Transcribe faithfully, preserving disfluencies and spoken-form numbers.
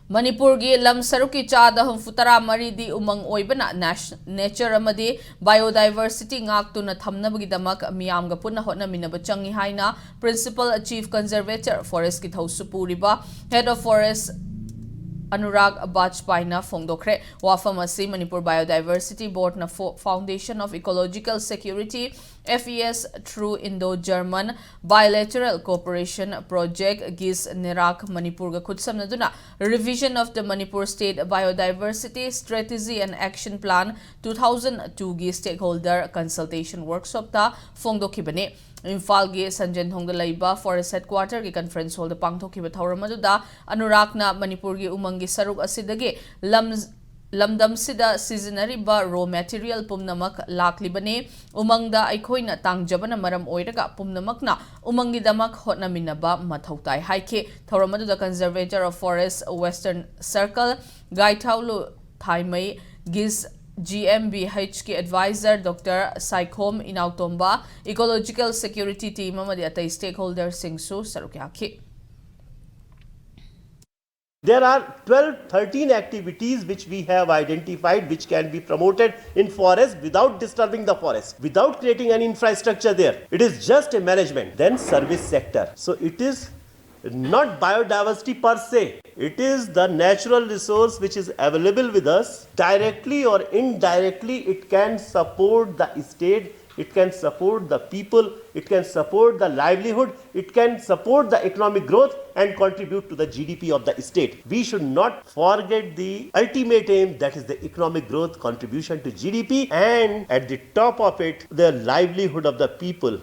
ꯃꯅꯤꯄꯨꯔꯒꯤ ꯂꯝ ꯁꯔꯨꯛꯀꯤ ꯆꯥꯗ ꯍꯨꯝꯐꯨ ꯇꯔꯥ ꯃꯔꯤꯗꯤ ꯎꯃꯪ ꯑꯣꯏꯕꯅ, ꯅꯦꯁ-, ꯅꯦꯆꯔ ꯑꯃꯗꯤ ꯕꯥꯏꯑꯣꯗꯥꯏꯚꯔꯁꯤꯇꯤ ꯉꯥꯛꯇꯨꯅ ꯊꯝꯅꯕꯒꯤꯗꯃꯛ ꯃꯤꯌꯥꯝꯒ ꯄꯨꯟꯅ ꯍꯣꯠꯅꯃꯤꯟꯅꯕ ꯆꯪꯏ ꯍꯥꯏꯅ ꯄ꯭ꯔꯤꯟꯁꯤꯄꯜ ꯆꯤꯐ ꯀꯟꯖꯔꯚꯦꯇꯔ ꯐꯣꯔꯦꯁꯀꯤ ꯊꯧꯁꯨ ꯄꯨꯔꯤꯕ ꯍꯦꯗ ꯑꯣꯐ ꯐꯣꯔꯦꯁ ꯑꯅꯨꯔꯥꯒ ꯕꯥꯖꯄꯥꯏꯅ ꯐꯣꯡꯗꯣꯛꯈ꯭ꯔꯦ꯫ ꯋꯥꯐꯝ ꯑꯁꯤ ꯃꯅꯤꯄꯨꯔ ꯕꯥꯏꯑꯣꯗꯥꯏꯚꯔꯁꯤꯇꯤ ꯕꯣꯔꯗꯅ ꯐꯣ-, Foundation of Ecological Security, F E S, through Indo-German Bilateral Cooperation Project, ꯒꯤꯁ ꯅꯦꯔꯥꯛ ꯃꯅꯤꯄꯨꯔꯒ ꯈꯨꯠꯁꯝꯅꯗꯨꯅ Revision of the Manipur State Biodiversity Strategy and Action Plan two thousand two ꯒꯤ stakeholder consultation workshopꯇ ꯐꯣꯡꯗꯣꯛꯈꯤꯕꯅꯤ꯫ ꯏꯝꯐꯥꯜꯒꯤ ꯁꯟꯖꯦꯟꯊꯣꯡꯗ ꯂꯩꯕ forest ꯍꯦꯗꯀ꯭ꯋꯥꯇꯔꯒꯤ conference ꯍꯣꯜꯗ ꯄꯥꯡꯊꯣꯛꯈꯤꯕ ꯊꯧꯔꯝ ꯑꯗꯨꯗ ꯑꯅꯨꯔꯥꯛꯅ ꯃꯅꯤꯄꯨꯔꯒꯤ ꯎꯃꯪꯒꯤ ꯁꯔꯨꯛ ꯑꯁꯤꯗꯒꯤ ꯂꯝ ꯂꯝꯗꯝꯁꯤꯗ ꯁꯤꯖꯤꯟꯅꯔꯤꯕ ꯔꯣ ꯃꯦꯇꯤꯔꯤꯌꯦꯜ ꯄꯨꯝꯅꯃꯛ ꯂꯥꯛꯂꯤꯕꯅꯤ꯫ ꯎꯃꯪꯗ ꯑꯩꯈꯣꯏꯅ ꯇꯥꯡꯖꯕꯅ ꯃꯔꯝ ꯑꯣꯏꯔꯒ ꯄꯨꯝꯅꯃꯛꯅ ꯎꯃꯪꯒꯤꯗꯃꯛ ꯍꯣꯠꯅꯃꯤꯟꯅꯕ ꯃꯊꯧ ꯇꯥꯏ ꯍꯥꯏꯈꯤ꯫ ꯊꯧꯔꯝ ꯑꯗꯨꯗ Conservator of Forest Western Circle ꯒꯥꯏꯊꯥꯎꯂꯨ ꯊꯥꯏꯃꯩ, ꯒꯤꯁ G M B H ꯀꯤ advisor Doctor Saikhom ꯏꯅꯥꯎꯇꯣꯝꯕ, Ecological Security Team ꯑꯃꯗꯤ ꯑꯇꯩ stakeholderꯁꯤꯡꯁꯨ ꯁꯔꯨꯛ ꯌꯥꯈꯤ꯫ There are twelve, thirteen activities which we have identified which can be promoted in forest without disturbing the forest, without creating an infrastructure there. It is just a management. Then service sector. So it is not biodiversity per se. It is the natural resource which is available with us. Directly or indirectly, it can support the state, it can support the people, it can support the livelihood, it can support the economic growth and contribute to the G D P of the state. We should not forget the ultimate aim, that is the economic growth, contribution to G D P, and at the top of it, the livelihood of the people.